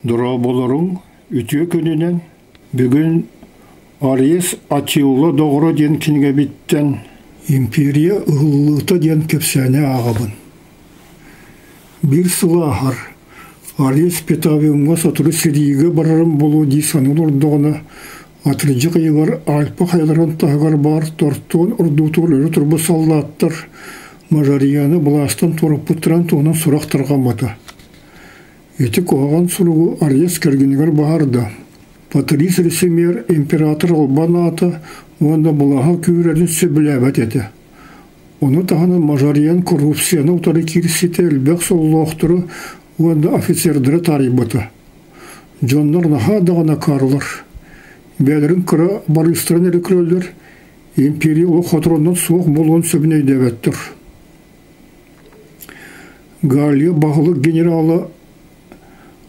Дорооболоруҥ, үтүө күнүнэн! Бүгүн Ариес Атилла доҕоро диэн кинигэбиттэн «Империя ыһыллыыта» диэн кэпсээни ааҕабын. Биир сыл ааһар, Ариес Петавиумҥа сотору сэриигэ барарым буолуо дии саныы олордоҕуна, атырдьах ыйыгар Альпа хайаларын таһыгар баар Тортуон ордуутугар өрө турбут саллааттар Мажарияны былаастан туораппыттарын туһунан сурах тарҕаммыта. Ити куһаҕан суругу Ариес кэргэнигэр баһаарда. Патрис Ресемер император албан аата уонна былааһа күүһүрэрин сөбүлээбэт этэ. Ону таһынан Мажариян коррупцияны утары киирситэ элбэх сололоохтору уонна офицердары таарыйбыта. Дьоннор наһаа даҕаны акаарылар. Бэйэлэрин кыра барыыстарын эрэ көрөллөр, империя олох хотороннон суох буолуон сөбүн өйдөөбөттөр. Галия баһылык генерала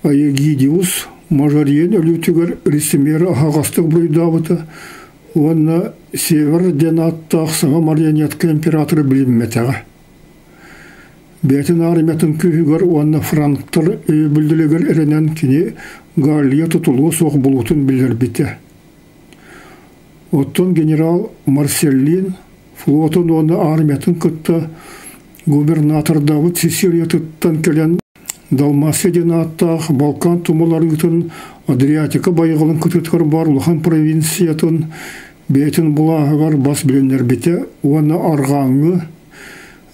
Аегидиус Мажарьен өлүүтүгэр Ресемеры аһаҕастык буруйдаабыта уонна Север диэн ааттаах саҥа марионетка императоры билиммэтэҕэ. Бэйэтин армиятын күүһүгэр уонна франктар өйөбүллэригэр эрэнэн кини Галлия тутулуга суох буолуутун биллэрбитэ. Оттон генерал Марселлин флотун уонна армиятын кытта губернатордаабыт Сицилиятыттан кэлэн Далмация диэн ааттаах Балкан тумул арыытын Адриатика байҕалын кытыытыгар баар улахан провинциятын бэйэтин былааһыгар бас билиннэрбитэ уонна арҕааҥҥы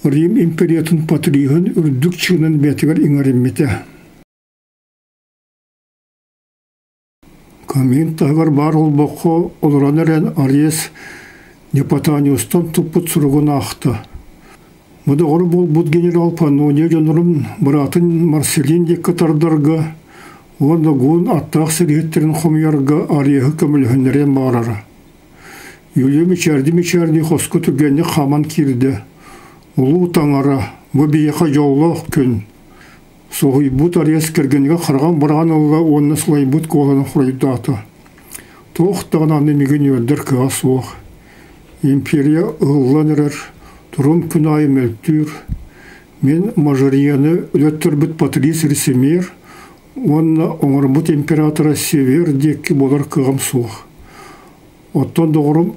Рим империятын патриһын үрдүк чыынын бэйэтигэр иҥэриммитэ. Камин таһыгар баар олбоххо олорон эрэн Ариес Непотаниустан туппут суругун аахта. Модоҕор буолбут генерал Паннония дьоннорун быраатын Марселин диэки тардарга уонна гуун аттаах сэрииһиттэрин хомуйарга Ариеһы көмөлөһүннэриэн баҕарара. Юлия мичээрдии-мичээрдии хоско түргэнник хааман киирдэ. «Улуу таҥара, бу биһиэхэ дьоллоох күн!» Соһуйбут Ариас кэргэнигэр хараҕын быраҕан ылла уонна сылайбыт куоланан хоруйдаата: «Туох даҕаны аны миигин үөрдэр кыаҕа суох. Империя ыһыллан эрэр, турун күн аайы мөлтүүр. Мин Мажарияны өлөттөрбүт Патрис Ресемир уонна оҥорбут императора Север диэки буолар кыаҕым суох. Оттон доҕорум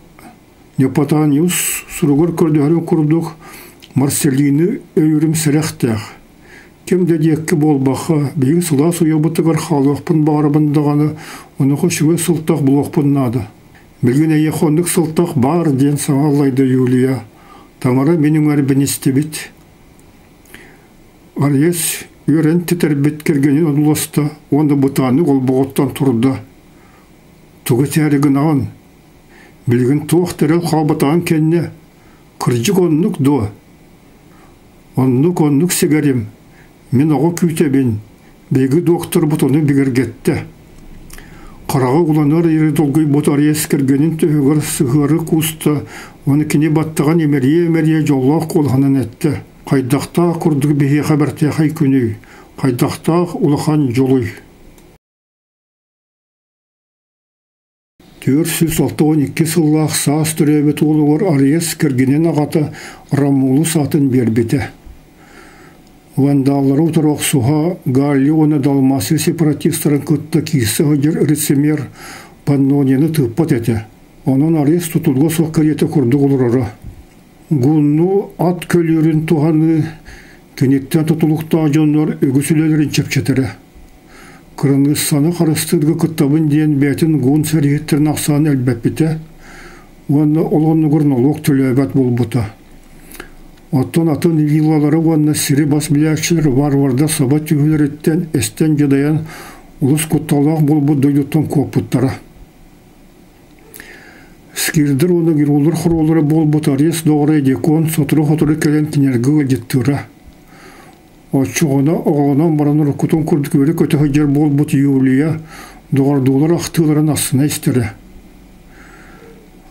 Непотаниус суругар көрдөһөрүн курдук Марселины өйүүрүм сэрэхтээх. Ким да диэкки буолбакка, биһиги сылаас уйабытыгар хаалыахпын баҕарабын даҕаны, онуоха үчүгэй сылтах булуохпун наада. Билигин эйиэхэ оннук сылтах баар диэн саҥа аллайда Юлия. Таҥара мин үҥэрбин истибит. Ариес үөрэн титэрбит кэргэнин одууласта уонна бытааннык олбоҕуттан турда. Тугу этээри гынаҕын? Билигин туох тэрил хаалбатаҕын кэннэ, кырдьык оннук дуо? Оннук-оннук сигэрим, мин оҕо күүтэбин, биһиги докторбут ону бигэргэттэ. Хараҕа уланар ири долгуйбут Ариес кэргэнин түһүгэр сыһыары кууста уонна кини баттаҕын имэрийэ-имэрийэ дьоллоох куолаһынан эттэ: «Хайдахтаах курдук биһиэхэ бэртээхэй күнүй, хайдахтаах улахан дьолуй!» 462 сыллаах саас төрөөбүт уолугар Ариес кэргэнин аҕата Ромулус аатын биэрбитэ. Вандаллары утары охсуһа Галли уонна Далмация сепаратистарын кытта киирсэ сылдьар рецемер Паннонияны тыыппат этэ. Онон Ариес тутулуга суох кэриэтэ курдук олороро. Гунну ат көлүүрүн туһаныы киниттэн тутулуктаах дьоннор үгүс үлэлэрин чэпчэтэрэ. Кыраныыссаны харыстыырга кыттабын диэн бэйэтин гуун сэрииһиттэрин ахсаан элбэппитэ уонна ол оннугар нолуок төлөөбөт буолбута. Оттон атын виллалары уонна сири бас билээччилэр варвардар саба түһүүлэриттэн эстэн дьадайан олус кутталлаах буолбут дойдуттан куоппуттара. Скирдер уонна героллар хоруоллара буолбут Арес доҕоро Эдикон сотору-сотору кэлэн кинилэргэ ыалдьыттыыра. Оччоҕуна оҕолонон баран уруккутун курдук үөрэ-көтө сылдьар буолбут Юлия доҕордуулар ахтыыларын астына истэрэ.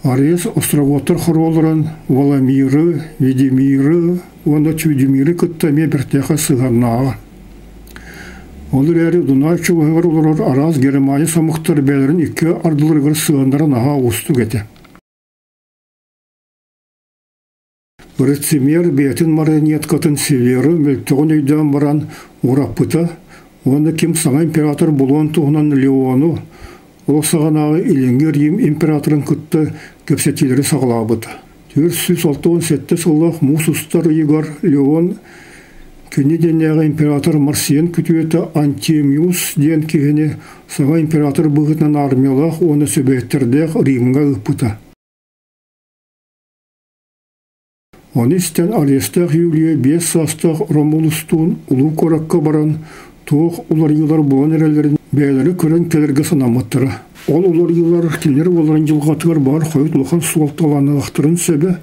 Ариес остроготтар хоруолларын Валамиры, Ведемиры уонна Чудимиры кытта эмиэ бэртээхэй сыһыаннааҕа. Ол эрээри Дунай чугаһыгар олорор араас Германия омуктар бэйэлэрин икки ардыларыгар сыһыаннара наһаа уустук этэ. Рецимер бэйэтин марионеткатын Северы мөлтөҕүн өйдөөн баран ураппыта. Уонна ким саҥа император буолуон туһунан Леону, ол саҕанааҕы Илиҥҥи Рим императорын кытта кэпсэтиилэри саҕалаабыта. 467 сыллаах муус устар ыйыгар Леон кини диэннээҕи император Марсиан күтүөтэ Антемиус диэн киһини саҥа император быһыытынан армиялаах уонна сүбэһиттэрдээх Римҥа ыыппыта. Ону истэн Ариестаах Юлия 5 саастаах Ромулустуун улуу куоракка баран туох уларыйыылар буолан эрэллэрин бэйэлэрэ көрөн кэлэргэ санаммыттара. Ол уларыйыылар кинилэр буоларын дьылҕатыгар баар хойут улахан суолталаныахтарын сөбө,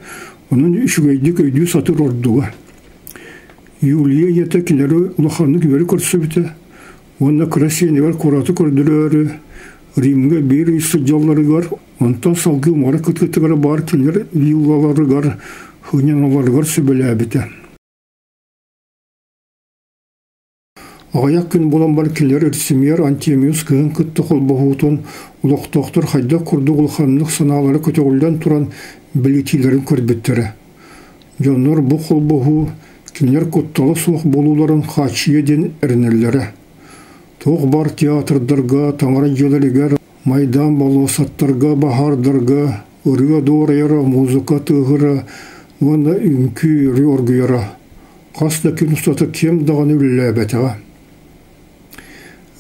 онон үчүгэйдик өйдүү сатыыр ордуга. Юлия ийэтэ кинилэри улаханнык үөрэ көрсүбүтэ уонна кыра сиэнигэр куораты көрдөрөөрү Римҥэ биир ый сылдьалларыгар, онтон салгыы муора кытыытыгар баар кинилэр виллаларыгар сынньаналларыгар сүбэлээбитэ. Аҕыйах күн буолан баран кинилэр Эрсимиэр Антемиус кыһын кытта холбоһуутун олохтоохтор хайдах курдук улаханнык санаалара көтөҕүллэн туран бэлиэтииллэрин көрбүттэрэ. Дьоннор бу холбоһуу кинилэр куттала суох буолууларын хааччыйа диэн эрэнэллэрэ. Туох баар театрдарга, таҥара дьиэлэригэр, майдаан болуоссаттарга, баһаардарга ырыа дуорайара, музыка тыаһыра уонна үҥкүү өрүү оргуйара. Хас да күн устата ким даҕаны үлэлээбэтэҕэ.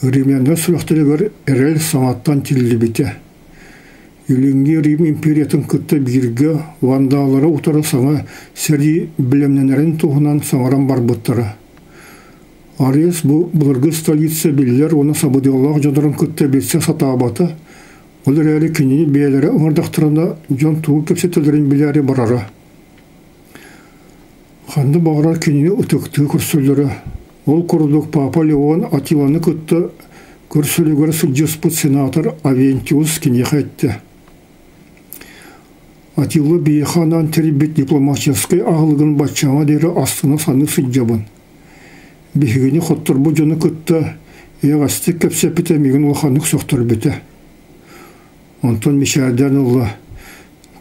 Римляннар сүрэхтэригэр эрэл саҥаттан тиллибитэ. Илиҥҥи Рим империятын кытта бииргэ вандаллары утары саҥа сэрии бэлэмнэнэрин туһунан саҥаран барбыттара. Ариес бу былыргы столица биллэр уонна сабыдыаллаах дьоннорун кытта билсэ сатаабата, ол эрээри кинини бэйэлэрэ ыҥырдахтарына дьон тугу кэпсэтэллэрин билээри барара. Ханна баҕарар кинини ытыктыы көрсөллөрө. Ол курдук Папа Леон Атиланы кытта көрсөлүгэр сылдьыспыт сенатор Авентиус киниэхэ эттэ: «Атилла биһиэхэ анаан тэрийбит дипломатическай аһылыгын баччааҥҥа диэри астына саныы сылдьабын. Биһигини хотторбут дьону кытта эйэҕэстик кэпсэппитэ миигин улаханнык сөхтөрбүтэ. Онтон мичээрдээн ылла.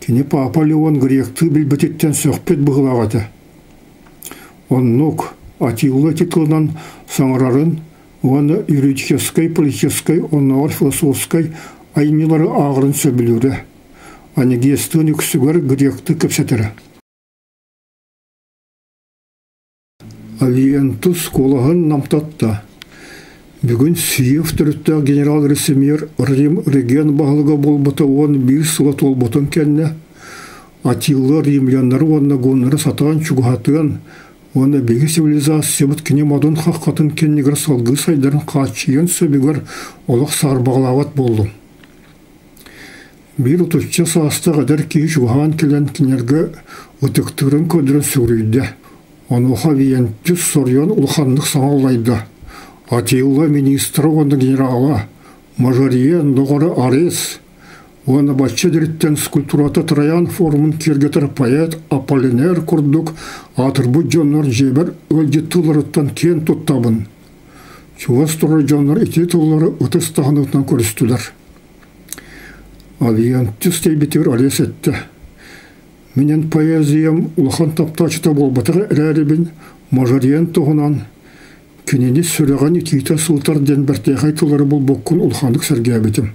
Кини Папа Леон гректыы билбититтэн сөхпүт быһыылаах этэ. Оннук, Атилла ити тылынан саҥарарын уонна юридическай, политическай, оннооҕор философскай айымньылары ааҕарын сөбүлүүрэ. Анегиестыын үксүгэр гректыы кэпсэтэрэ. Авиентус куолаһын намтатта. Бүгүн Сиев төрүттээх генерал-ресемьер Рим регион баһылыга буолбута 11 сыла туолбутун кэннэ Атилла римляннары уонна гуннары сатаан чугаһатыан уонна биһиги цивилизациябыт кини модун хаххатын кэннигэр салгыы сайдарын хааччыйыан сөбүгэр олох саарбаҕалаабат буоллум. Биир отучча саастаах эдэр киһи чугаһаан кэлэн кинилэргэ ытыктыырын көрдөрөн сүгүрүйдэ. Онуоха Виентис соруйан улаханнык саҥа аллайда: «Атилла министра уонна генерала, Мажориен доҕоро Арес уонна бачча эдэриттэн скульптурата Троян форумун киэргэтэр поэт Аполлинер курдук аатырбыт дьоннор дьиэбэр ыалдьыттыылларыттан киэн туттабын». Чугас турар дьоннор ити тыллары ытыс таһыныытынан көрүстүлэр. Авиантис диэбитигэр Олесь эттэ: «Мин эн поэзиям улахан таптааччыта буолбатах эрээрибин Мажориен туһунан кинини сүрэҕин итиитэ сылтар диэн бэртээхэй тыллары булбуккун улаханнык сэргээбитим.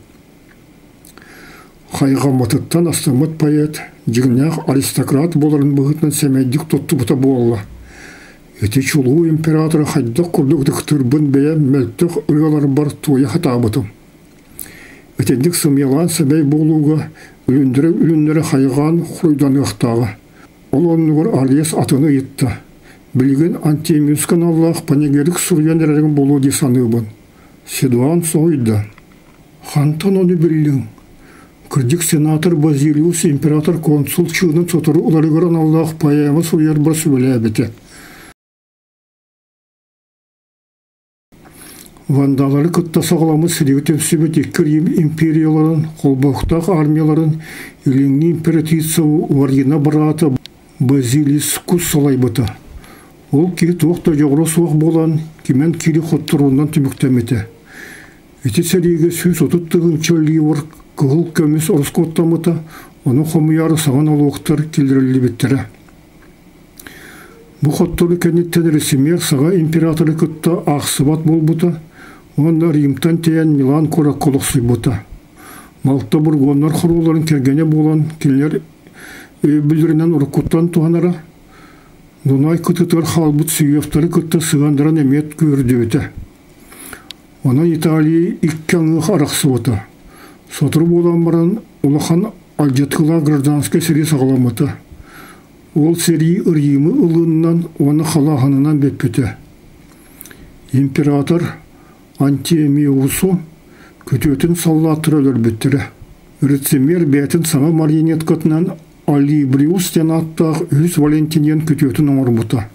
Хайҕаммытыттан астыммыт поэт дьиҥнээх аристократ буоларын быһыытынан сэмэйдик туттубута буолла. Ити чулуу императоры хайдах курдук ытыктыырбын бэйэм мөлтөх ырыаларбар туойа сатаабытым. Итинник сымыйалаан сэмэй буолууга үлүннэрэ-үлүннэрэ хайҕаан хоруйданыахтааҕа. Ол оннугар Ариес атыны ыйытта: «Билигин Антемиуска аналлаах панегирик суруйан эрэриҥ буолуо дии саныыбын». Седуан соһуйда: «Хантан ону биллиҥ? Кырдьык сенатор Базилиус император консул чыынын сотору уларыгар аналлаах поэма суруйарбар сүбэлээбитэ. Вандалары кытта саҕаламмыт сэриигэ түмсүбүт икки Рим империяларын холбоһуктаах армияларын Илиҥҥи императрица Варина быраата Базилискус салайбыта. Ол киһи туох да дьоҕура суох буолан, кимэн кири хотторуунан түмүктэммитэ. Ити сэриигэ 130 тыһыынча ливр кыһыл көмүс ороскуоттаммыта, ону хомуйаары саҥа нолуоктар киллэриллибиттэрэ. Бу хотторуу кэнниттэн Ресимер саҥа императоры кытта аахсыбат буолбута. Уонна Римтэн тэйэн Милан куоракка олохсуйбута. Малта бургуоннар хоруоларын кэргэнэ буолан кинилэр өйөбүллэринэн уруккуттан туһанара, Дунай кытытыгар хаалбыт Сүйүөхтэри кытта сыһыаннарын эмиэ күүрдүбүтэ. Онон Италия икки аҥыы арахсыбыта. Сотору буолан баран улахан алдьатыылаах гражданскай сэрии саҕаламмыта. Ол сэрии Римы ылыыннан уонна халааһынынан бүппүтэ. Император Антиемиусу күтүөтүн саллааттара өлөрбүттэрэ. Рицимер бэйэтин саҥа марионеткатынан Алибриус диэн ааттаах үһүс Валентиниан күтүөтүн оҥорбута.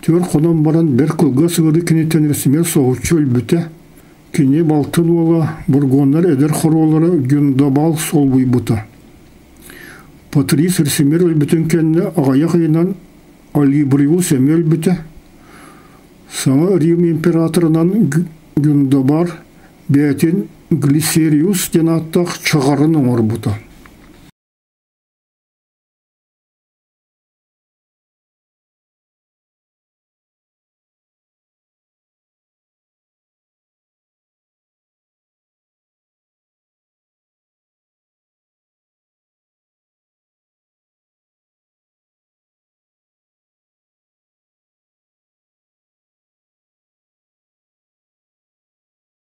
Түөрт хонон баран бэрт кылгас ыарыы киниттэн Рицимер соһуччу өлбүтэ. Кини балтын уола, бургуоннар эдэр хоруолара Гюндобал солбуйбута. Патрис Рицимер өлбүтүн кэннэ аҕыйах ыйынан Алибриус эмиэ өлбүтэ. Саҥа Рим императорынан Гюндобар бэйэтин Глисериус диэн ааттаах чаҕарын оҥорбута.